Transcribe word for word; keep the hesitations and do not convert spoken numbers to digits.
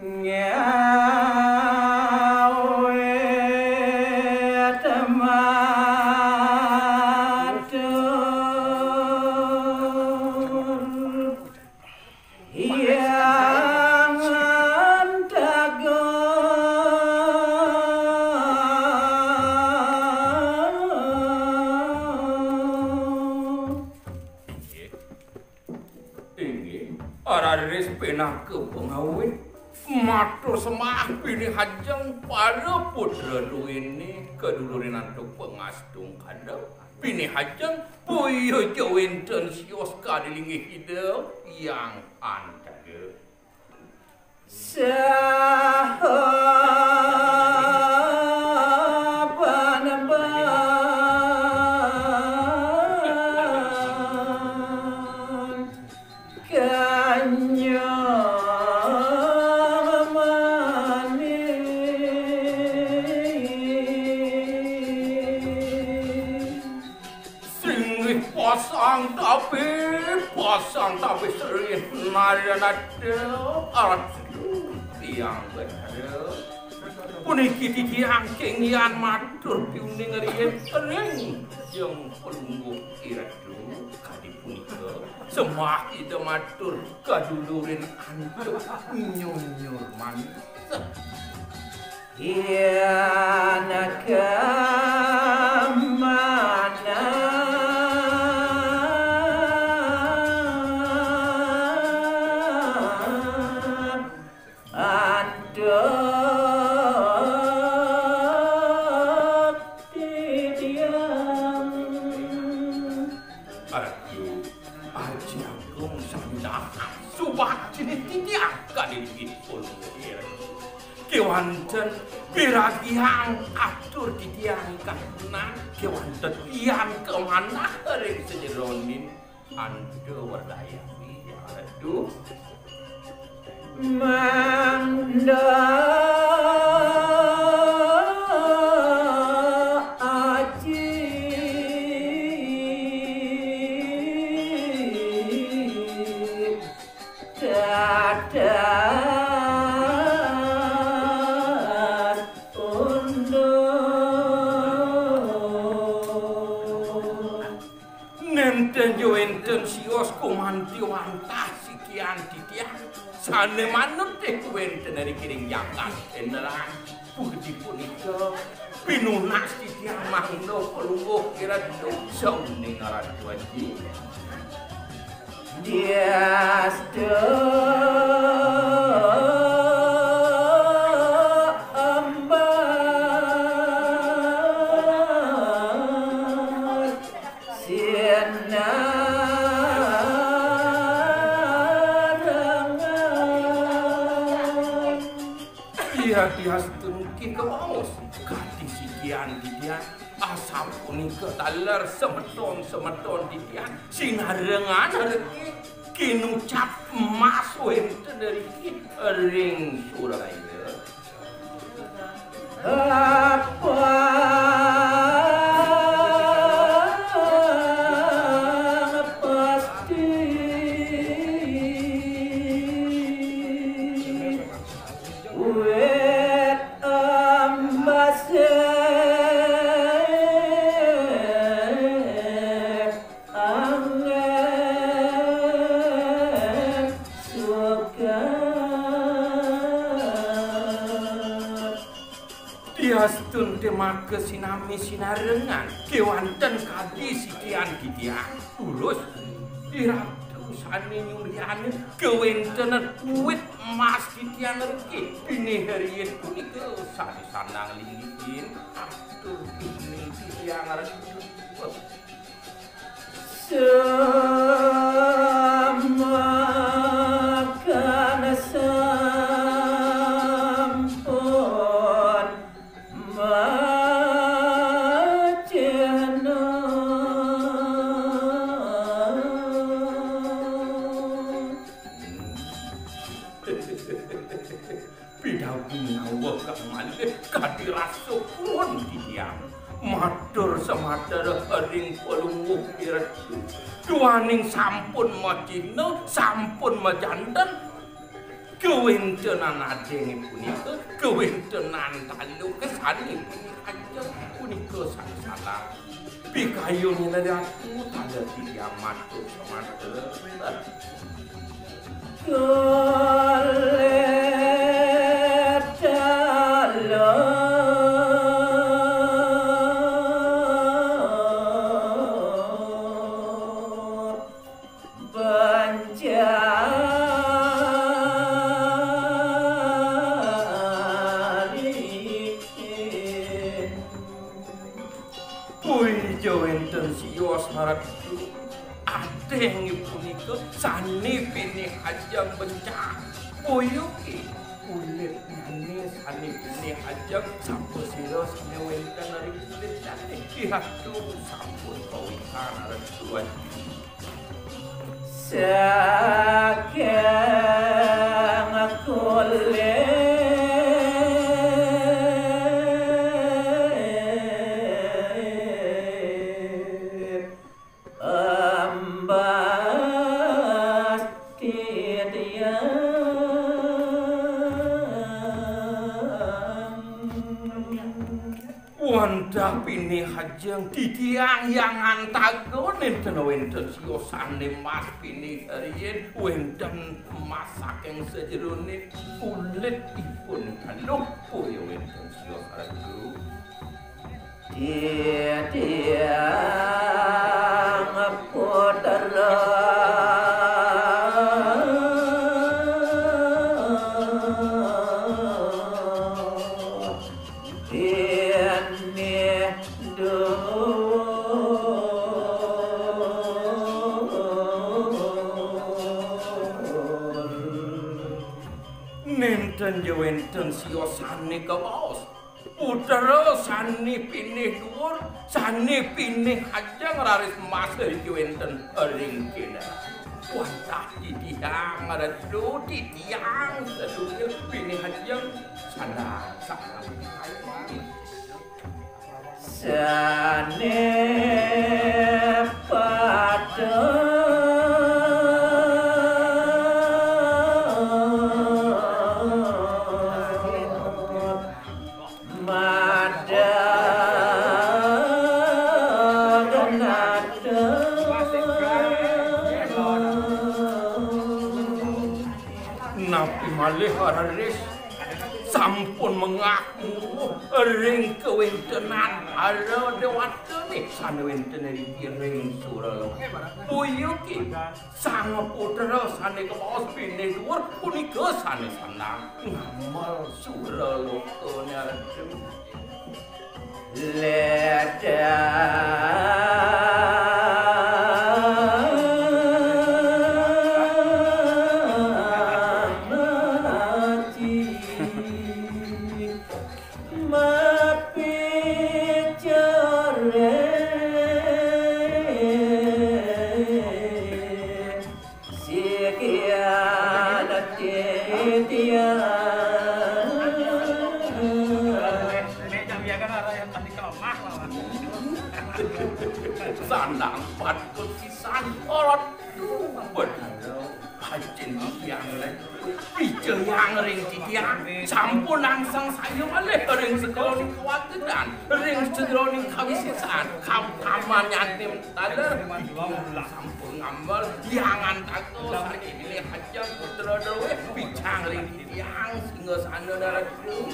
Ngawit matur Hyang Antaga. Inggih, raris pinaka pangawit. Matur sembah pinihajeng para putra duwene kadulurin antuk pangastungkara. Pinihajeng boya ja wenten sios kadi linggih Ida Hyang Antaga. Saha panemban kanyamane. Singgih pasang tapi, pasang tapi sering naranata. Aduh, tiang bener. Puniki titiang kenggian matur piuning riyen ring Jeng Pelungguh Iratu. Kadi punika, sembah Ida matur kadulurin antuk nyunyur manis. Yen kamanah antuk titiang. Aduh, Aji Agung Sandakan, subakti titiang kadi dipun. Kewanten piragiang atur titiang kahanan, kewanten tiang kamanah ring sajeroning Anta Werdayati. Aduh. Mangda aji dadas unduk. Nenten ja wenten sios gumanti wantah sikian titiang sane manut ing wenten ring jagat Enderang. Puji punika pinunas titiang mangda Pelungguh Iratu sauning Ratu Aji. Diastu ambat sinarengan. Iya, diastun kikawaos kadi sikian titiang, asapunika taler semeton-semeton titiang sinarengan riki kinucap emas wenten riki ring Suralaya. Apa pasti wit ambase anggen suka. Diastun te maka sinami sinarengan kewanten kadi sikian titiang. Tulus Iratu sane nyuryani kawenten wit emas titiang riki pinih riin punika sane sandang linggihin atur pinih titiang riki. Semakan sampun macena. Pidabdab nawaka malih kadi rasa pun titiang. Matur sematara ring Palungguh Iratu. Duaning sampun macena, sampun majanten. Kawéntenan adéngé punika, kawéntenan taluh sané punika ajeng punika sangsara. Pikayunan Ratu taler titiang matur semeton. Kulit taluh. Banjarin. Puja wénten sios Ratu. Adéngé punika sané pinih ajeng bencah. Boyuké kulitnyané sané pinih ajeng, sapasira sané wénten ring kulitnyané. Ratu sampun pawikan Ratu. Saking kulit embas titiang. Wantah pinih ajeng titiang Hyang Antaga, nénten wénten siosané mas pinih riin, wénten mas saking sajeroning kulitipun taluh, boya wénten sios Ratu. Titiang putra pinih duur. Nénten ja wénten siosané kabaos. Putra sané pinih duur, sané pinih ajeng raris mas riki wénten ring kéné. Wantah titiang Ratu, titiang sadurung pinih ajeng sandang, sandang. Sané patut madeg nata. Napi malih raris sampun mengaku ring kawéntenan para déwatané sané wénten ring, ring suraloka. Boyuké Sang Putra sané kabaos pinih duur punika sané sandang ngamel suralokané Ratu. Ledang aji mapicara. Sikian titiang. Sandang patut pisan. Aduh, bener. Pacén titiang lé. Wijayang ring titiang. Sampun angsang saya malih ring sekolah ning kawagedan. Ring sekolah ning kawisésan. Kam-, kamanyaning taler. Sampun ngamel, Hyang Antaga, sané pinih ajeng putra drué, picang ring titiang, singasana Ratu.